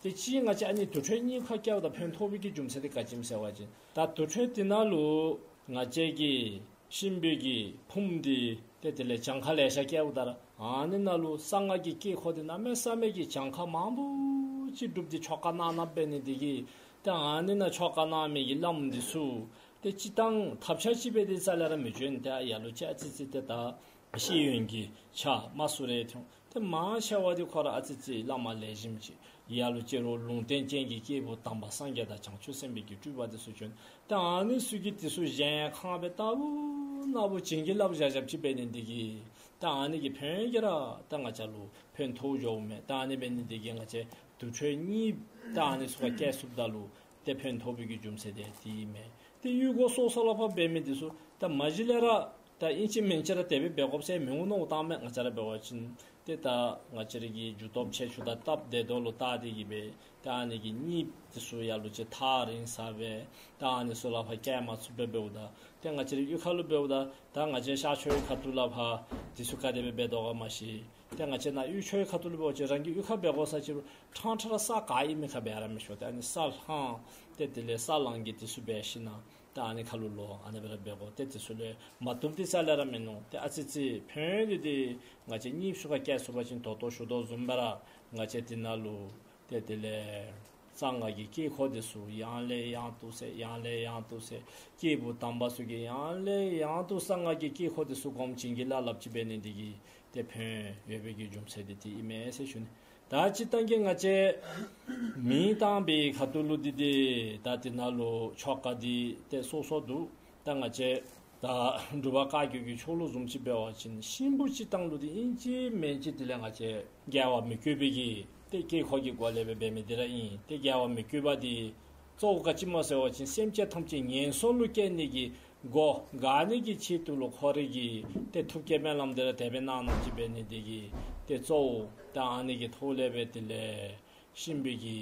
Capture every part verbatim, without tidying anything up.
ཏེ་གཅིག་ང་བཅས་ཨ་ནི་དུར་ཁྲོད་གཉིས་ཁར་བསྐྱལཝ་ད་ཕན་ཐོགས་པའི་གི་རྒྱུ་མཚན་དེ་ག་ཅི་སྨོ་ཟེར་བ་ཅིན་ད་དུར་ཁྲོད་དེ་ནང་ལུ་ང་བཅས་ཀྱི་གཤིན་པོའི་གི་ཕུངམ་འདི་ཏེ་དེ་ལས་གྱངས་ཁ་ལེ་ཤ་བསྐྱལཝ་ད་ར་ཨ་ནི་ནང་ལུ་གསང་སྔགས་ཀྱི་དཀྱིལ་འཁོར་དེ་གནམ་མེད་ས་མེད་ཀྱི་གྱངས་ཁ་མང་པོ་ཅིག་སྒྲུབ་སྟེ་ཆོ་ག་གནང་གནངམ་འབད་ནི་དེ་གིས་ཏེ་ཨ་ནི་ནང་ཆོ་ག་གནང་མི་གི་བླམ་འདི་ཚུ་ཏེ་སྤྱིར་བཏང་ཐབས་ཆག་ཅིག་འབད་དེ་རྩ་ལས་ར་མི་བྱོན། ཏེ་ཡར་ལུ་ཅིག་ཨ་ཙི་ཙི་ཏེ་ད་ཤེས་ཡོན་གྱི་ཆ་མ་སུ་རེ་ཐོན། ཏེ་མང་ཆེ་བ་འདི་ཁོ་ར་ཨ་ཙི་ཙི་བླ་མ་ལེགས་ཤོམ་ཅིག་ཡར་ལུ་ཅིག་རོགས་ལུང་བསྟན་ཅན་གྱི་སྐྱེས་བུ་དམ་པ་སངས་རྒྱས་དང་བྱང་ཆུབ་སེམས་དཔའི་གི་སྤྲུལ་པ་འདི་ཚུ་བྱོན། ཏེ་ཨ་ནི་ཚུ་གིས་འདི་ཚུ་གཞན་ཁང་སྦེ་ལྟ་བུ་ན་བུ་བྱིན་གྱིས་བརླབས་བཞག་བཞགཔ་ཅིག་འབད་ནི་འདི་གིས་ཏེ་ཨ་ནི་གི་ཕན་གྱིས་ར་ཏེ་ང་བཅས་ལུ་ཕན་ཐོགས་འགྱོཝ་མས། ཏེ་ཨ་ནི་འབད་ནི་འདི་གིས་ང་བཅས་དུར་ཁྲོད་གཉིས་ཏེ་ཨ་ནི་ཚུ་ཁར་བསྐྱལ་ཚུགསཔ་ད་ལུ་ཏེ་ཕན་ཐོགས་པའི་གི་རྒྱུ་མཚན་དེ་དེ་ཨིན་མས། ཏེ་གཡུས་སྒོ་སོ་སོ་ལུ་ཕར་འབད་མི་འདི་ཚུ་ད་མ་གཞི་ལས་ར་ད་ཨིན་ཅི་མིན་ཅི་ར་དེ་སྦེ་འབད་དགོཔ་ཟེར་མི་འོང་མནོ་བཏང་མས། ང་བཅས་ར་འབད་བ་ཅིན་ཏེ་ད་ང་བཅས་ར་གི་རྒྱུ་སྟོབས་ཆེ་ཆུང་དང་སྟབས་བདེ་དོ་ལུ་བལྟ་སྟེ་གིས་སྦེ་ད་ཨ་ནི་གི་གཉིས་འདི་ཚུ་ཡར་ལུ་ཅིག་ཐག་རིང་ས་སྦེ་ད་ཨ་ནི་ཚུ་ལུ་ཕར་བསྐྱལ་མ་ཚུགསཔ་སྦེ་འབདཝ་ད་ཏེ་ང་བཅས་ར་གཡུས་ཁ་ལུ་འབདཝ་ད་ད་ང་བཅས་ཤར་ཕྱོགས་ཁ་ཐུག་ལུ་ཕར་འདི་ཚུ་ག་དེ་སྦེ་འབད་དོ་ག་མ་ཤེས། ཏེ་ང་བཅས་ནཱ་དབུས་ཕྱོགས་ཁ་ཐུག་ལུ་འབད་བ་ཅིན་རང་གི་གཡུས་ཁར་འབད་དགོ་ས་ཅིག་རུང་ཕྲང་ཕྲང་ར་ས་ག་ཨིན་མི་ཁར་འབད་ར་མི་ཆོག། ཏེ་ཨ་ནི་ས་ལྷང་སྟེ་དེ་ལས་ས་ལྷང་གི་འདི་ཚུ་འབད་ཞིན་ན་ད་ཨ་ནི་ཁ་ལུ་ལོག་ཨ་ནི་སྦེ་ར་འབད་དགོ། ཏེ་འདི་ཚུ་ལས་མ་བཏུབ་འདི་རྩ་ལས་ར་མིན་ནུག། ཏེ་ཨ་ཙི་ཙི་ཕན་ཡོན་འདི་ཏེ་ང་བཅས་གཉིས་ཚུ་ཁར་བསྐྱལ་ཚུགས་པ་ཅིན་ད་ལྟོ་ཞུ་དོ་བཟུམ་སྦེ་ར་ང་བཅས་འདི་ནང་ལུ་ཏེ་དེ་ལས་གསང་སྔགས་ཀྱི་དཀྱིལ་འཁོར་འདི་ཚུ་ཡང་ལས་ཡང་དུ་གསལ། ཡང་ལས་ཡང་དུ་གསལ། སྐྱེས་བུ་དམ་པ་ཚུ་གིས་ཡང་ལས་ཡང་དུ་གསང་སྔགས་ཀྱི་དཀྱིལ་འཁོར་འདི་ཚུ་སྒོམ་བྱིན་གྱིས་བརླབ་བརླབ་ཅིག་འབད་ནི་འདི་གིས་ཏེ་ཕན་ཡོན་ཡོད་པའི་གི་རྒྱུ་མཚན་འདི་དེ་ཨིན་མས་ཟེར་ཞུ་ནི། ད་སྤྱིར་བཏང་གི་ང་བཅས་མེ་བཏང་བའི་ཁ་ཐུག་ལུ་འདི་ཏེ་ད་འདི་ནང་ལུ་ཆོ་ག་འདི་ཏེ་སོ་སོ་འདུག། ད་ང་བཅས་ད་འབྲུག་པ་བཀའ་བརྒྱུད་ཀྱི་ཆོས་ལུགས་བཟུམ་ཅིག་འབད་བ་ཅིན་གཤིན་པོ་སྤྱིར་བཏང་ལུ་འདི་ཨིན་ཅི་མིན་ཅི་དེ་ལས་ང་བཅས་རྒྱལ་བ་མི་བསྐྱོད་པའི་གི་ཏེ་དཀྱིལ་འཁོར་གྱི་སྒོ་ལས་སྦེ་འབད་མི་འདི་ར་ཨིན། ཏེ་རྒྱལ་བ་མི་བསྐྱོད་པ་འདི་གཙོ་བོ་ག་ཅི་སྨོ་ཟེར་བ་ཅིན་སེམས་ཅན་ཐམས་ཅད་ངན་སོང་ལུ་སྐྱེ་ནི་གི་སྒོ་བཀག་ནི་གི་ཆེད་དུ་ལུ་ཁོ་རའི་གི་ཏེ་ཐུགས་བསྐྱེད་སྨོན་ལམ་འདི་ར་དེ་སྦེ་གནང་གནངམ་ཅིག་འབད་ནི་འདི་གིས་ཏེ་གཙོ་བོ་ད་ཨ་ནི་གི་ཐོག་ལས་སྦེ་དེ་ལས་གཤིན་པོའི་གི་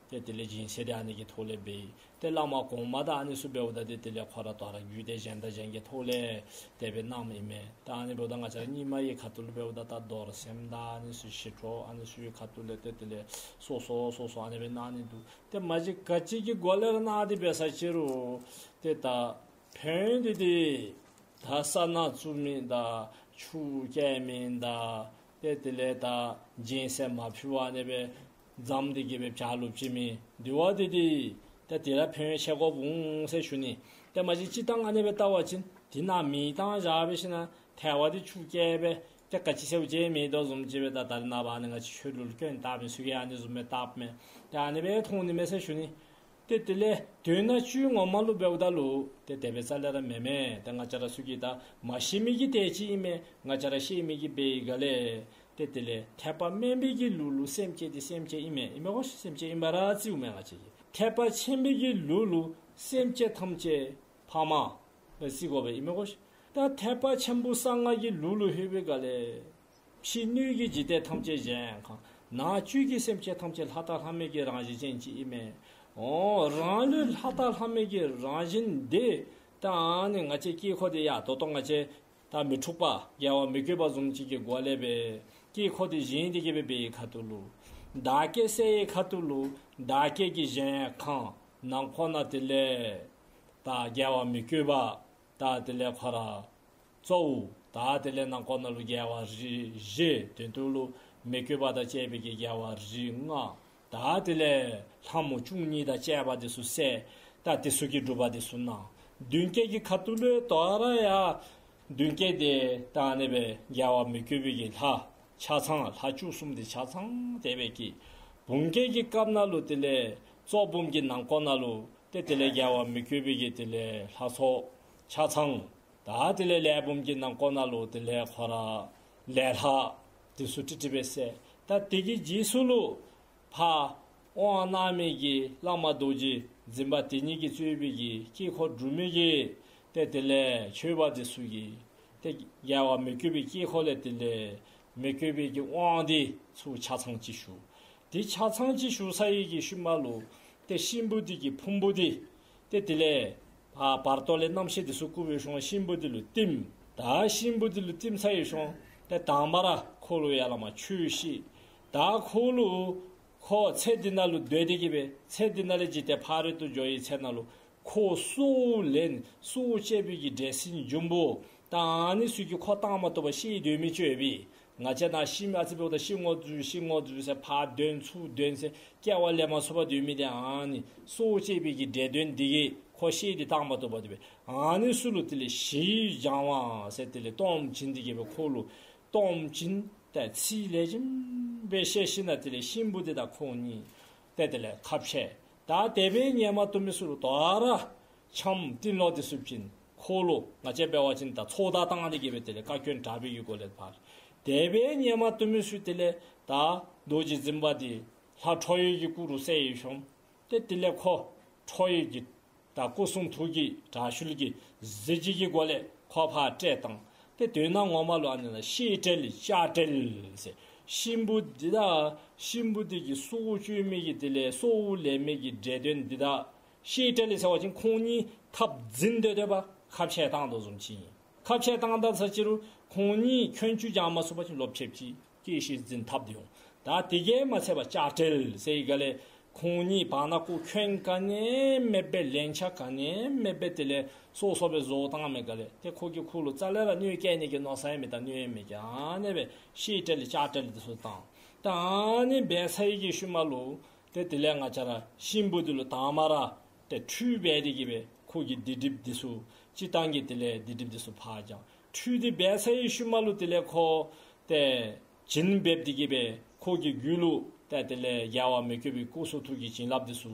ཏེ་དེ་ལས་སྦྱིན་སྲེག་འདི་ཨ་ནི་གི་ཐོག་ལས་འབད། ཏེ་བླ་མ་གོང་མ་དང་ཨ་ནི་ཚུ་འབདཝ་ད་ཏེ་དེ་ལས་ཁོ་ར་དོ་རུང་རྒྱུད་སྡེ་གཞན་དང་གཞན་གྱི་ཐོག་ལས་དེ་སྦེ་གནངམ་ཨིན་མས། ད་ཨ་ནི་འབདཝ་ད་ང་བཅས་ར་རྙིང་མ་གི་ཁ་ཐུག་ལུ་འབདཝ་ད་ད་རྡོར་སེམས་དང་ཨ་ནི་ཚུ་ཞི་ཁྲོ་ཨ་ནི་ཚུ་གི་ཁ་ཐུག་ལས་ཏེ་དེ་ལས་སོ་སོ་སོ་སོ་ཨ་ནི་སྦེ་གནང་ནི་འདུག། ཏེ་མ་གཞི་ག་ཅི་གི་སྒོ་ལས་ར་གནང་སྟེ་འབད་ས་ཅིག་རུང་ཏེ་ད་ཕན་ཡོན་འདི་ཏེ་ད་ས་ནང་བཙུགས་མི་དང་ཆུ་བསྐྱལ་མི་དང་ཏེ་དེ་ལས་ད་སྦྱིན་སྲེག་མ་ཕུལ་བར་ཨ་ནི་སྦེ་འཛམ་འདི་གི་སྦེ་བྱ་ལུ་བྱིན་མི་འདི་བ་འདི་ཏེ་ད་དེ་ར་ཕན་ཡོན་ཆེ་དགོཔ་འོང་ཟེར་ཞུ་ནི། ཏེ་མ་གཞི་སྤྱིར་བཏང་ཨ་ནི་སྦེ་བལྟ་བ་ཅིན་འདི་ནང་མེ་བཏང་བཞག་འབད་ཞིན་ན་ཐལ་བ་འདི་ཆུ་བསྐྱལ་སྦེ་ཏེ་ག་ཅི་ཟེར་བ་ཅིན་མེད་དོ་བཟུམ་ཅིག་སྦེ་ད་ད་རེས་ནངས་པ་ཨ་ནི་ང་བཅས་ཆོས་ལུགས་ལུ་སྐྱོན་བཏགས་མི་ཚུ་གིས་ཨ་ནི་བཟུམ་སྦེ་བཏགསཔ་མས། ཏེ་ཨ་ནི་སྦེ་མཐོང་ནི་མས་ཟེར་ཞུ་ནི། ཏེ་དེ་ལས་དོན་ནང་བཅུད་ངོ་མ་ལུ་འབདཝ་ད་ལུ་ཏེ་དེ་སྦེ་རྩ་ལས་ར་མེན་མས། ཏེ་ང་བཅས་ར་ཚུ་གིས་ད་མ་ཤེས་མི་གིས་དེ་ཅིག་ཨིན་མས། ང་བཅས་ར་ཤེས་མི་གིས་འབད་བའི་སྒང་ལས་ཏེ་དེ་ལས་ཐེག་པ་དམན་པའི་གི་ལུགས་ལུ་སེམས་ཅན་འདི་སེམས་ཅན་ཨིན་མས། ཨིན་མས་གོ་ཤིག། སེམས་ཅན་ཨིན་པ་ར་བརྩིཝ་མས་ང་བཅས་ཀྱིས། ཐེག་པ་ཆེན་པོའི་གི་ལུགས་ལུ་སེམས་ཅན་ཐམས་ཅད་ཕ་མ་ཟེར་དགོ་པས། ཨིན་མས་གོ་ཤིག། ད་ཐེག་པ་ཆེན་པོ་གསང་སྔགས་ཀྱི་ལུགས་ལུ་ལྷོད་པའི་སྒང་ལས་ཕྱི་སྣོད་ཀྱི་འཇིག་རྟེན་ཐམས་ཅད་གཞན་ཁང་། ནང་བཅུད་ཀྱི་སེམས་ཅན་ཐམས་ཅད་ལྷ་དང་ལྷ་མོའི་གི་རང་བཞིན་ཅན་ཅིག་ཨིན་མས། འོ་རང་ལུས་ལྷ་དང་ལྷ་མོའི་གི་རང་བཞིན་འདི་ད་ཨ་ནི་ང་བཅས་དཀྱིལ་འཁོར་འདི་ཡང་ད་ལྟོ་ང་བཅས་ད་མི་འཁྲུགས་པ་རྒྱལ་བ་མི་བསྐྱོད་པ་བཟུམ་ཅིག་གི་སྒོ་ལས་སྦེ་དཀྱིལ་འཁོར་འདི་བཞེངས་ཏེ་གི་སྦེ་འབད་བའི་ཁ་ཐུག་ལུ་བདག་བསྐྱེད་གསལ་བའི་ཁ་ཐུག་ལུ་བདག་བསྐྱེད་ཀྱི་གཞན་ཁང་ནང་ཁོག་ནང་དེ་ལས་ད་རྒྱལ་བ་མི་བསྐྱོད་པ་ད་དེ་ལས་ཁོ་ར་གཙོ་བོ། ད་དེ་ལས་ནང་ཁོག་ནང་ལུ་རྒྱལ་བ་རིགས་བཞི། དོན་དུ་ལུ་མི་བསྐྱོད་པ་དང་བཅས་པའི་གི་རྒྱལ་བ་རིགས་ལྔ། ད་དེ་ལས་ལྷ་མོ་བཅུ་གཉིས་དང་བཅས་པ་འདི་ཚུ་གསལ། ད་འདི་ཚུ་གི་སྒྲུབ་པ་འདི་ཚུ་གནང་། མདུན་བསྐྱེད་ཀྱི་ཁ་ཐུག་ལུ་དོ་རུང་ཡང་མདུན་བསྐྱེད་འདི་ད་ཨ་ནི་སྦེ་རྒྱལ་བ་མི་བསྐྱོད་པའི་གི་ལྷ་ཆ་ཚང་ལྷ་བཅུ་གསུམ་འདི་ཆ་ཚང་དེ་སྦེ་བསྐྱེད། བུམ་བསྐྱེད་ཀྱི་སྐབས་ནང་ལུ་དེ་ལས་གཙོ་བུམ་གྱི་ནང་ཁོག་ནང་ལུ་ཏེ་དེ་ལས་རྒྱལ་བ་མི་བསྐྱོད་པའི་གི་དེ་ལས་ལྷ་ཚོགས་ཆ་ཚང་། ད་དེ་ལས་ལས་བུམ་གྱི་ནང་ཁོག་ནང་ལུ་དེ་ལས་ཁོ་ར་ལས་ལྷ་འདི་ཚུ་ཀྲིག་ཀྲི་སྦེ་གསལ། ད་དེ་གི་རྗེས་སུ་ལུ་ཕར་དབང་གནང་མི་གི་བླ་མ་རྡོ་རྗེ་འཛིན་པ་དེ་ཉིད་ཀྱིས་གཙོས་པའི་གི་དཀྱིལ་འཁོར་སྒྲུབ་མི་གི་ཏེ་དེ་ལས་མཆོད་པ་འདི་ཚུ་གིས་ཏེ་རྒྱལ་བ་མི་བསྐྱོད་པའི་དཀྱིལ་འཁོར་ལས་དེ་ལས་མི་བསྐྱོད་པའི་གི་དབང་འདི་ཚུ་ཆ་ཚང་ཅིག་ཞུ། དེ་ཆ་ཚང་ཅིག་ཞུ་ཚར་བའི་གི་ཤུལ་མ་ལུ་ཏེ་གཤིན་པོ་འདི་གི་ཕུང་པོ་འདི་ཏེ་དེ་ལས་ཨ་བར་དོ་ལས་རྣམ་ཤེས་འདི་ཚུ་བཀུག་པའི་ཤུལ་གཤིན་པོ་འདི་ལུ་བསྟིམ། ད་གཤིན་པོ་འདི་ལུ་བསྟིམ་ཚར་བའི་ཤུལ་ཏེ་དང་པ་ར་ཁོ་ལུ་ཡར་ལས་མར་ཆོས་བཤད། ད་ཁོ་ལུ་ ཁོ་ཚེ་འདི་ནང་ལུ་སྡོད་དེ་གི་སྦེ་ཚེ་འདི་ནང་ལས་འཇིག་རྟེན་ཕ་རོལ་ཏུ་འགྱོ་བའི་ཚེ་ནང་ལུ་ཁོ་སྲོག་ལེན་སྲོག་བཅད་པའི་གི་འདྲེ་སྲིན་འབྱུང་པོ་ད་ཨ་ནི་ཚུ་གིས་ཁོ་བཏང་མ་བཏུབ་པར་བཤེད་སྡོད་མི་ཅིག་ཡོད་པས། ང་བཅས་ནཱ་ཤི་མི་ཨ་ཙི་འབདཝ་ད་ཤི་ངོ་ཚུ་ཤི་ངོ་ཚུ་ཟེར་ཕར་འདོན་ཚུར་འདོན་ཟེར་སྐྱེ་བ་ལེན་མ་ཚུགས་པར་སྡོད་མི་འདི་ཨ་ནི་སྲོག་བཅད་པའི་གི་འདྲེ་གདོན་འདི་གིས་ཁོ་བཤེད་དེ་བཏང་མ་བཏུབ་པར་སྡོད་པས། ཨ་ནི་ཚུ་ལུ་དེ་ལས་ཞི་བའི་སྦྱང་བ་ཟེར་དེ་ལས་གཏོརམ་བྱིན་ཏེ་གི་སྦེ་ཁོ་ལུ་གཏོརམ་བྱིན་ཏེ་ཚིག་ལེགས་ཤོམ་སྦེ་བཤད་ཞིནམ་ལས་དེ་ལས་གཤིན་པོ་འདི་དང་ཁོང་གཉིས་ཏེ་དེ་ལས་ཁ་འཕྱལ། ད་དེ་སྦེ་ཉན་མ་བཏུབ་མི་ཚུ་ལུ་དོ་རུང་འཆམ་གཏི་ལོག་འདི་ཚུ་བྱིན། ཁོ་ལུ་ང་བཅས་འབད་བ་ཅིན་ད་ཚོགས་བརྡ་བཏང་སྟེ་གི་སྦེ་དེ་ལས་བཀའ་བཀྱོན་དྲག་པོའི་གི་སྒོ་ལས་ཕར། དེ་སྦེ་ཉན་མ་བཏུབ་མི་ཚུ་དེ་ལས་ད་རྡོ་རྗེ་འཛིན་པ་འདི་ལྷ་ཁྲོ་བོའི་གི་སྐུ་རུ་གསལ་ཡི་ཤོང་། ཏེ་དེ་ལས་ཁོ་ཁྲོ་བོའི་གི་ད་སྐུ་གསུང་ཐུགས་ཀྱི་དྲག་ཤུལ་གྱི་གཟི་བརྗིད་ཀྱི་སྒོ་ལས་ཁོ་ཕར་བསྐྲད་བཏང་། ཏེ་དོན་ངོ་མ་ལུ་ཨ་ནི་ལུ་བཤེད་བསྐྲད་བསྐྱལ་བསྐྲད་ཟེར། གཤིན་པོ་འདི་དང་གཤིན་པོ་འདི་གི་སྲོག་གཅོད་མི་གི་དེ་ལས་སྲོག་ལེན་མི་གི་འདྲེ་གདོན་འདི་དང་བཤེད་བསྐྲད་བསྐྱལ་ཟེར་བ་ཅིན་ཁོང་གཉིས་འཐབ་འཛིང་སྡོད་སྡོདཔ་ཁ་འཕྱལ་བཏང་དོ་བཟུམ་ཅིག་ཨིན། ཁ་འཕྱལ་བཏང་ད་ཟེར་ཅི་རུང་ཁོང་གཉིས་འཁོན་ཆུ་བརྒྱངམ་མ་ཚུགས་པ་ཅིན་ལོག་ཕྱདཔ་ཅིག་སྐྱེ་ཤི་འཛིང་འཐབ་སྟེ་འོང་། ད་དེ་གིས་མ་ཚད་པར་བསྐྱལ་བསྐྲད་ཟེར་ཡི་ག་ལས་ཁོང་གཉིས་བར་ན་ཁོ་འཁོན་ག་ནི་མེདཔ་སྦེ་ལན་ཆགས་ག་ནི་མེདཔ་སྦེ་དེ་ལས་སོ་སོ་སྦེ་བཟོ་བཏངམ་མས་ག་ལས། ཏེ་ཁོ་གིས་ཁོ་ལུ་རྩ་ལས་ར་གནོད་བསྐྱལ་ནི་གི་མནོ་བསམ་ཡང་མེད། ད་གནོད་ཡང་མེད་ཀྱི་ཨ་ནི་སྦེ་བཤེད་བསྐྲད་བསྐྱལ་བསྐྲད་འདི་ཚུ་བཏང་། ད་ཨ་ནི་འབད་ཚར་ཡི་གི་ཤུལ་མ་ལུ་ཏེ་དེ་ལས་ང་བཅས་ར་གཤིན་པོ་འདི་ལུ་དང་པ་ར་ཏེ་ཁྲུས་འབད་དེ་གི་སྦེ་ཁོ་གི་སྡིག་སྒྲིབ་འདི་ཚུ་སྤྱིར་བཏང་གི་དེ་ལས་སྡིག་སྒྲིབ་འདི་ཚུ་ཕར་སྦྱང་། ཁྲུས་འདི་འབད་ཚར་ཡི་ཤུལ་མ་ལུ་དེ་ལས་ཁོ་ཏེ་བྱིན་འབེབས་ཏེ་གི་སྦེ་ཁོ་གི་རྒྱུད་ལུ་ཏེ་དེ་ལས་རྒྱལ་བ་མི་བསྐྱོད་པའི་སྐུ་གསུང་ཐུགས་ཀྱི་བྱིན་རླབས་འདི་ཚུ་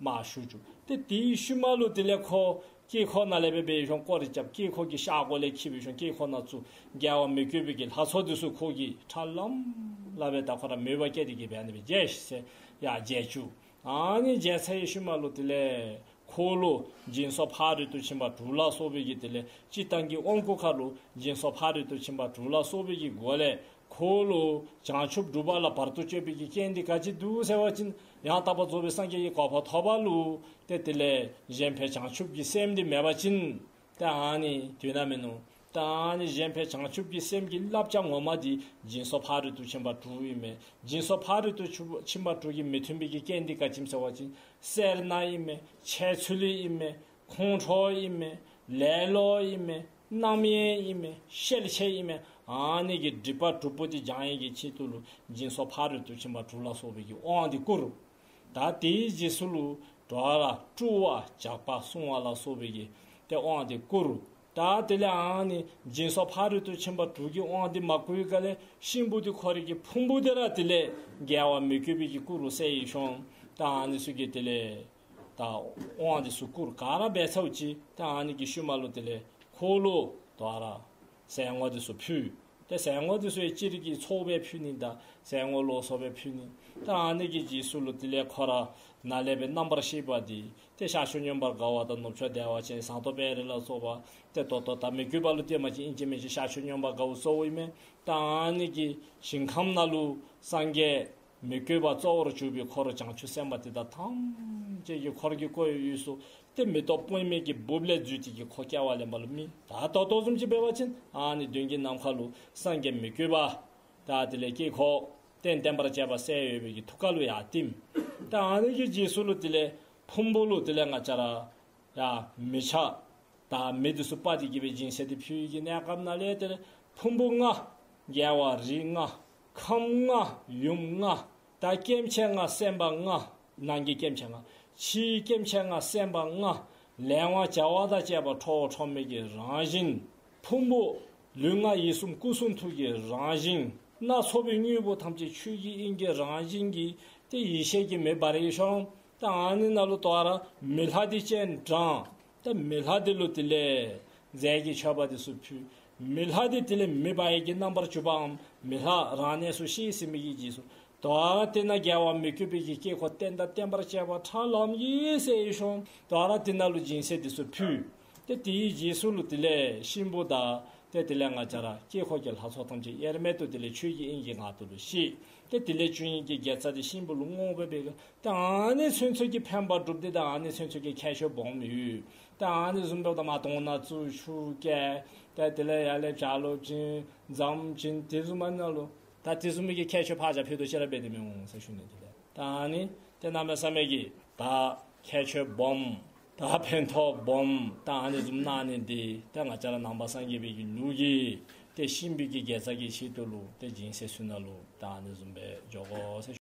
མར་ཞུགས་བཅུག། ཏེ་དེའི་ཤུལ་མ་ལུ་དེ་ལས་ཁོ་དཀྱིལ་འཁོར་ནང་ལས་སྦེ་འབད་ཡི་ཤོང་། སྐོར་ར་རྐྱབ། དཀྱིལ་འཁོར་གྱི་ཤར་སྒོ་ལས་འཁྱིད་འབད་ཡི་ཤོང་། དཀྱིལ་འཁོར་ནང་བཙུགས། རྒྱལ་བ་མི་བསྐྱོད་པའི་གི་ལྷ་ཚོགས་འདི་ཚུ་ཁོ་གིས་ཁྲ་ལམ་ལམ་སྦེ་ད་ཁོ་ར་མོས་པ་བསྐྱེད་དེ་གི་སྦེ་ཨ་ནི་སྦེ་མཇལ་ཤིག་ཟེར་ཡར་མཇལ་བཅུག། ཨ་ནི་མཇལ་ཚར་ཡི་ཤུལ་མ་ལུ་དེ་ལས་ཁོ་ལུ་སྦྱིན་སོགས་ཕ་རོལ་ཏུ་ཕྱིན་པ་དྲུག་ལ་སོགས་པའི་གི་དེ་ལས་སྤྱིར་བཏང་གི་དབང་བསྐུར་ཁར་ལུ་སྦྱིན་སོགས་ཕ་རོལ་ཏུ་ཕྱིན་པ་དྲུག་ལ་སོགས་པའི་གི་སྒོ་ལས་ཁོ་ལུ་བྱང་ཆུབ་སྒྲུབ་པ་ལ་བར་དུ་གཅོད་པའི་གི་རྐྱེན་འདི་ག་ཅི་འདུག་ཟེར་བ་ཅིན་ཡང་དག་པར་རྫོགས་པའི་སངས་རྒྱས་ཀྱི་གོ་འཕང་ཐོབ་པ་ལུ་ཏེ་དེ་ལས་གཞན་ཕན་བྱང་ཆུབ་ཀྱི་སེམས་འདི་མེད་པ་ཅིན་ཏེ་ཨ་ནི་དོན་དག་མིན་ནུག། ཏེ་ཨ་ནི་གཞན་ཕན་བྱང་ཆུབ་ཀྱི་སེམས་ཀྱི་བསླབ་བྱ་ངོ་མ་འདི་སྦྱིན་སོགས་ཕ་རོལ་ཏུ་ཕྱིན་པ་དྲུག་ཨིན་མས། སྦྱིན་སོགས་ཕ་རོལ་ཏུ་ཕྱིན་པ་དྲུག་གི་མི་མཐུན་པའི་གི་རྐྱེན་འདི་ག་ཅི་སྨོ་ཟེར་བ་ཅིན་སེར་སྣ་ཨིན་མས། འཆལ་ཚུལ་ཨིན་མས། ཁོང་ཁྲོ་ཨིན་མས། ལེ་ལོ་ཨིན་མས། རྣམ་གཡེང་ཨིན་མས། ཤེད་ཆེ་ཨིན་མས། ཨ་ནི་གི་སྒྲིབ་པ་དྲུག་པོ་འདི་སྦྱང་ནི་གི་ཆེད་དུ་ལུ་སྦྱིན་སོགས་ཕ་རོལ་ཏུ་ཕྱིན་པ་དྲུག་ལ་སོགས་པའི་གི་དབང་འདི་བསྐུར། ད་དེའི་རྗེས་སུ་ལུ་དོ་རུང་བཀྲུ་བ་སྦྱང་བ་བསྲུང་བ་ལ་སོགས་པའི་གི་ཏེ་དབང་འདི་བསྐུར། ད་དེ་ལས་ཨ་ནི་སྦྱིན་སོགས་ཕ་རོལ་ཏུ་ཕྱིན་པ་དྲུག་གི་དབང་འདི་མ་བསྐུར་བའི་སྒང་ལས་གཤིན་པོ་འདི་ཁོ་རའི་གི་ཕུང་པོ་འདི་ར་དེ་ལས་རྒྱལ་བ་མི་བསྐྱོད་པའི་གི་སྐུ་རུ་གསལ་ཡི་ཤོང་། ད་ཨ་ནི་ཚུ་གི་དེ་ལས་ད་དབང་འདི་ཚུ་བསྐུར། ག་ར་འབད་ཚརཝ་ཅིག་ད་ཨ་ནི་གི་ཤུལ་མ་ལུ་དེ་ལས་ཁོ་ལུ་དོ་རུང་ཟས་བསྔོ་འདི་ཚུ་ཕུལ། ཏེ་ཟས་བསྔོ་འདི་ཚུ་ཡང་སྤྱིར་གྱི་ཚོགས་སྦེ་ཕུལ་ནི་དང་ཟས་བསྔོ་ལོགས་སུ་སྦེ་ཕུལ་ནི། ད་ཨ་ནི་གི་རྗེས་སུ་ལུ་དེ་ལས་ཁོ་ར་ནཱ་ལས་སྦེ་རྣམ་པར་ཤེས་པ་འདི་ཏེ་ཤར་ཕྱོགས་མངོན་པར་དགའ་བ་དང་ནུབ་ཕྱོགས་བདེ་བ་ཅན་ཟངས་མདོག་དཔལ་རི་ལ་སོགས་པ་ཏེ་ད་ལྟོ་ད་མི་བསྐྱོད་པ་ལུ་བསྟེན་པ་ཅིན་ཨིན་ཅི་མིན་ཅི་ཤར་ཕྱོགས་མངོན་པར་དགའ་བ་གཙོ་བོ་ཨིན་མས། ད་ཨ་ནི་གི་ཞིང་ཁམས་ནང་ལུ་སངས་རྒྱས་མི་བསྐྱོད་པ་གཙོ་བོར་གྱུར་པའི་འཁོར་བྱང་ཆུབ་སེམས་དཔའ་དེ་དག་ཐམས་ཅད་ཀྱི་འཁོར་གྱིས་བསྐོར་བའི་དབུས་སུ་ཏེ་མེ་ཏོག་པདྨའི་གི་སྦུབས་ལས་འཛུལ་ཏེ་གི་ཁོ་སྐྱེ་བ་ལེན་པ་ལུ་མི། ད་ད་ལྟོ་བཟུམ་ཅིག་འབད་བ་ཅིན་ཨ་ནི་གདོན་གྱི་ནམ་མཁའ་ལུ་སངས་རྒྱས་མི་བསྐྱོད་པ་ད་དེ་ལས་དཀྱིལ་འཁོར་རྟེན་བརྟེན་པར་བཅས་པ་གསལ་འོད་པའི་གི་ཐུགས་ཀ་ལུ་ཡར་བསྟིམ། ད་ཨ་ནི་གི་རྗེས་སུ་ལུ་དེ་ལས་ཕུང་པོ་ལུ་དེ་ལས་ང་བཅས་ར་ཡར་མི་ཆ་ད་མེ་འདི་ཚུ་སྤར་ཏེ་གི་སྦེ་སྦྱིན་སྲེག་འདི་ཕུལ་བའི་གི་གནས་སྐབས་ནང་ལས་དེ་ལས་ཕུང་པོ་ལྔ། རྒྱལ་བ་རིགས་ལྔ། ཁམས་ལྔ། ཡུམ་ལྔ། ད་སྐྱེ་མཆེད་ལྔ་སེམས་དཔའ་ལྔ། ནང་གི་སྐྱེ་མཆེད་ལྔ། ཕྱིའི་སྐྱེ་མཆེད་ལྔ་སེམས་དཔའ་ལྔ། ལེགས་པར་བྱ་བ་དང་བཅས་པ་ཁྲོ་བོ་ཁྲོ་མོའི་གི་རང་བཞིན། ཕུང་པོ་ལུས་ངག་ཡིད་གསུམ་སྐུ་གསུང་ཐུགས་ཀྱི་རང་བཞིན། སྣ་ཚོགས་པའི་དངོས་པོ་ཐམས་ཅད་ཆོས་ཀྱི་དབྱིངས་ཀྱི་རང་བཞིན་གྱི་ཏེ་ཡེ་ཤེས་ཀྱི་མེ་འབར་ཡི་ཤོང་། ད་ཨ་ནི་ནང་ལུ་དོ་རུང་མེ་ལྷ་འདི་སྤྱན་དྲངས། ད་མེ་ལྷ་འདི་ལུ་དེ་ལས་རྫས་ཀྱི་མཆོད་པ་འདི་ཚུ་ཕུལ། མེ་ལྷ་འདི་དེ་ལས་མེ་འབར་ཡི་གི་རྣམ་པར་གྱུར་པའམ་མེ་ལྷ་རང་གནས་སུ་གཤེགས་ཟིན་པའི་གི་རྗེས་སུ་དོ་རུང་དེ་ནང་རྒྱལ་བ་མི་བསྐྱོད་པའི་གི་དཀྱིལ་འཁོར་རྟེན་དང་བརྟེན་པར་བཅས་པ་ཁྲ་ལམ་གྱིས་གསལ་ཡི་ཤོང་། དོ་རུང་དེ་ནང་ལུ་སྦྱིན་སྲེག་འདི་ཚུ་ཕུལ། ཏེ་དེའི་རྗེས་སུ་ལུ་དེ་ལས་གཤིན་པོ་དང་ཏེ་དེ་ལས་ང་བཅས་ར་དཀྱིལ་འཁོར་གྱི་ལྷ་ཚོགས་ཐམས་ཅད་དབྱེར་མེད་དུ་དེ་ལས་ཆོས་ཀྱི་དབྱིངས་ཀྱི་ངང་དུ་ལུ་གཤེགས། ཏེ་དེ་ལས་བཅུ་གཉིས་ཀྱི་དགེ་རྩ་འདི་གཤིན་པོ་ལུ་བསྔོ་བ་འབད་ག། ཏེ་ཨ་ནི་ཚུན་ཚོད་ཀྱི་ཕན་པ་སྒྲུབ་སྟེ་ད་ཨ་ནི་ཚུན་ཚོད་ཀྱི་ཁྱད་ཆོས་སྦོམ་ཡོད། ཏེ་ཨ་ནི་བཟུམ་འབདཝ་ད་མར་དོང་ནང་བཙུགས་ཆུ་བཀལ། ཏེ་དེ་ལས་ཡར་ལས་བྱ་ལོ་བྱིན་རྫམ་བྱིན་དེ་བཟུམ་མ་ནང་ལུ་ད་དེ་བཟུམ་མའི་གི་ཁྱད་ཆོས་ཕར་བཞག་ཕུད་རྡོག་ཅིག་ར་འབད་དེ་མི་འོང་ཟེར་ཞུ་ནི་དེ་ལས། ད་ཨ་ནི་ཏེ་གནམ་མེད་ས་མེད་ཀྱི་ད་ཁྱད་ཆོས་སྦོམ་ད་ཕན་ཐོགས་སྦོམ་ད་ཨ་ནི་བཟུམ་གནང་ནི་འདི་ཏེ་ང་བཅས་ར་ནང་པ་སངས་རྒྱས་པའི་གི་ལུགས་ཀྱི་ཏེ་གཤིན་པོའི་གི་དགེ་རྩ་གི་ཆེད་དུ་ལུ་ཏེ་སྦྱིན་སྲེག་ཚུ་ནང་ལུ་ད་ཨ་ནི་བཟུམ་སྦེ་འགྱོ་དགོ་ཟེར།